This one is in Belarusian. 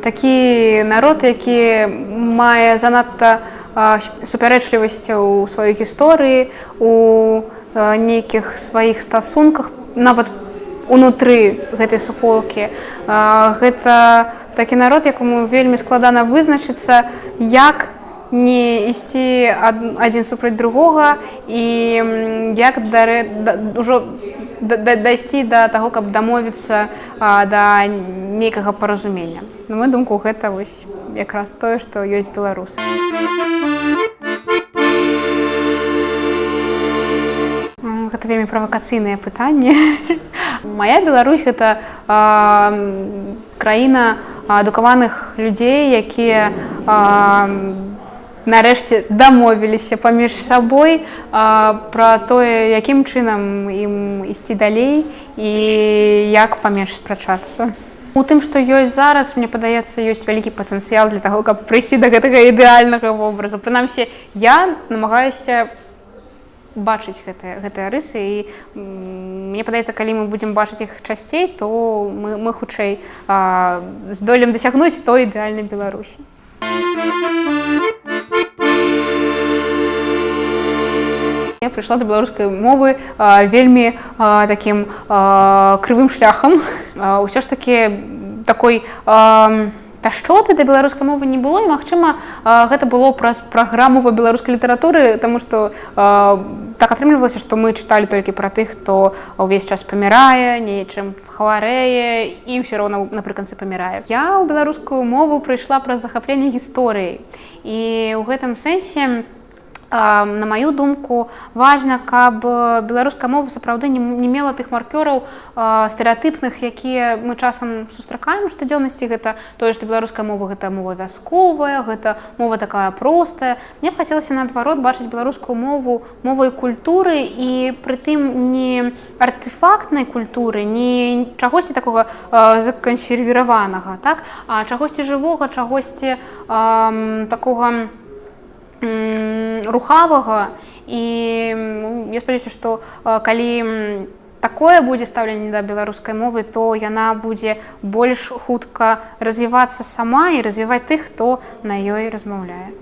Такі народ, які мае занадта супярэчлівасцяў у сваёй гісторыі, у нейкіх сваіх стасунках, нават унутры гэтай суполкі. Гэта такі народ, якому вельмі складана вызначыцца, як не ісці адзін супраць другога і як ўжо дайсці да таго, каб дамовіцца да нейкага паразумення. На мою думку, гэта вось якраз тое, што ёсць беларусы. Гэта вельмі правакацыйнае пытанне. Мая Беларусь — гэта краіна адукаваных людзей, якія нарэшце дамовіліся паміж сабой пра тое, якім чынам ім ісці далей і як паменш спрачацца. У тым, што ёсць зараз, мне падаецца, ёсць вялікі патэнцыял для таго, каб прыйсці да гэтага ідэальнага вобразу. Прынамсі, я намагаюся бачыць гэтыя рысы, і мне падаецца, калі мы будзем бачыць іх часцей, то мы хутчэй здолеем дасягнуць той ідэальнай Беларусі. Я прыйшла да беларускай мовы вельмі такім крывым шляхам. Ўсё ж такі такой пяшчоты да беларускай мовы не было, і, магчыма, гэта было праз праграму па беларускай літаратуры, таму што так атрымлівалася, што мы чыталі толькі пра тых, хто ўвесь час памірае, нечым хварэе і ўсё роўна напрыканцы памірае. Я ў беларускую мову прыйшла праз захапленне гісторыяй. І ў гэтым сэнсе, на маю думку, важна, каб беларуская мова сапраўды не мела тых маркёраў стэрэатыпных, якія мы часам сустракаем у штодзённасці. Гэта тое, што беларуская мова — гэта мова вясковая, гэта мова такая простая. Мне б хацелася, наадварот, бачыць беларускую мову мовай культуры, і прытым не артэфактнай культуры, не чагосьці такога закансервіраванага, так, а чагосьці жывога, чагосьці такога рухавага. І, ну, я спадзяюся, што калі такое будзе стаўленне да беларускай мовы, то яна будзе больш хутка развівацца сама і развіваць тых, хто на ёй размаўляе.